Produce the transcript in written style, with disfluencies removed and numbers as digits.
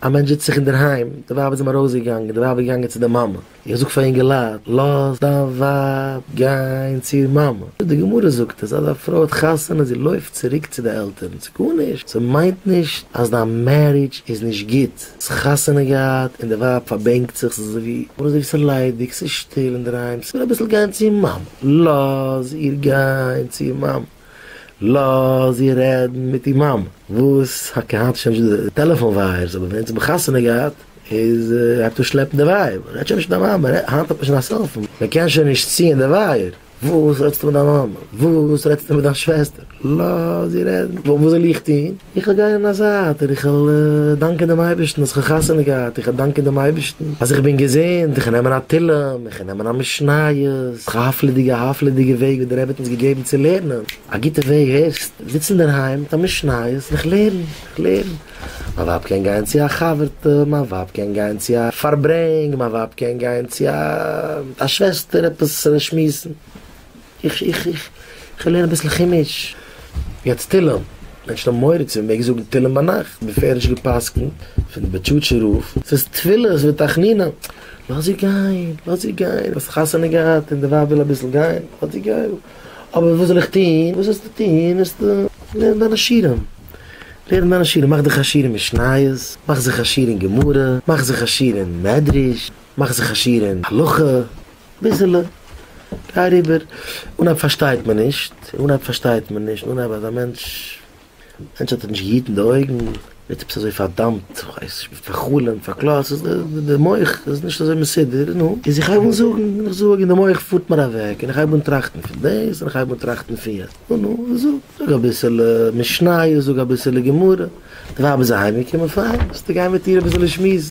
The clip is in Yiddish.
א מענטש זיצט זיך אינדערהיים, די ווייב איז אים ארויסגעגאנגען, די ווייב איז געגאנגען צו די מאמע, איך זאג פאר אינגעלייט, לאז דיין ווייב גיין צו איר מאמע, די גמרא זאגט עס, אז א פרוי האט חתונה זי לויפט צוריק צו די עלטערן, ס'איז גארנישט, ס'מיינט נישט אז דיין marriage איז נישט גוט, האסט חתונה געהאט און די ווייב פארבענקט זיך, ס'איז אזוי ווי ס'איז ליידיג, ס'איז שטיל אינדערהיים, ס'וויל אביסל גיין צו איר מאמע, לאז איר גיין צו איר מאמע. לאז איר רעדן מיט איר מאמע. וואס? okay היינט איז שוין נישט דא די טעלעפאן wires, אבער ווען אונז האבן חתונה געהאט איז הייבט אן שלעפן די ווייער, מען רעדט שוין נישט מיט דיין מאמע, היינט האט מען שוין א cellphone, מען קען שוין נישט ציען די ווייער, וואס רעדסטו מיט דיין מאמע? וואס רעדסטו מיט דיין שוועסטער? לאז איר רעדן, וואס זאל איך טון? איך וועל גיין אין א זייט און איך וועל דאנקען דעם אייבערשטן אז איך האב חתונה געהאט, איך וועל דאנקען דעם אייבערשטן אז איך בין געזונט, איך וועל נעמען א תהלים, איך וועל נעמען א משניות, א הפלא'דיגע וועג ווי דער רבי האט אונז געגעבן צו לערנען, א גוטע וועג, הערסט, זיץ אינדערהיים מיט א משניות און איך לערן, איך לערן, מיין ווייב קען גיין צו א חבר'טע, מיין ווייב קען גיין צו א פארברענג, מיין ווייב קען גיין צו א שוועסטער עפעס שמועסן. איך איך איך איך לערן אביסל חומש. יעצט תהלים, מענטשן האבן מורא צו מ'מעג זאגן תהלים ביינאכט, בפירוש גע'פסק'נט פון די בוטשאטשער רב, ס'איז תפילות ותחנונים, לאז זי גיין, לאז זי גיין, האסט חתונה געהאט און די ווייב וויל אביסל גיין, לאז זי גיין, אבער וואס זאל איך טון, וואס זאלסטו טון, וועסטו לערן דיינע שיעורים, לערן דיינע שיעורים, מאך דיך א שיעור אין משניות, מאך זיך א שיעור אין גמרא, מאך זיך א שיעור אין מדרש, מאך זיך א שיעור אין הלכה. ביסעלע, גיי אריבער, אנהייב פארשטייט מען נישט, אנהייב פארשטייט מען נישט, אנהייב אז א מענטש, מענטש האט נישט געהיטן די אויגן, ווערט עפעס אזוי פארדאמפט, כ'ווייס נישט, פאר'חלומ'ט, פארקלאצט, ס'איז די מח איז נישט אזוי מסודר, נו, איז איך הייב אן זאגן, איך זאג און די מח פארט מיר אוועק, און איך הייב אן טראכטן פון דאס, און איך הייב אן טראכטן פון יענץ, נו נו, זאג, זאג אביסעלע משניות, זאג אביסעלע גמרא, די ווייב איז אהיימגעקומען, פיין, וועסטו גיין מיט איר אביסעלע שמועסן.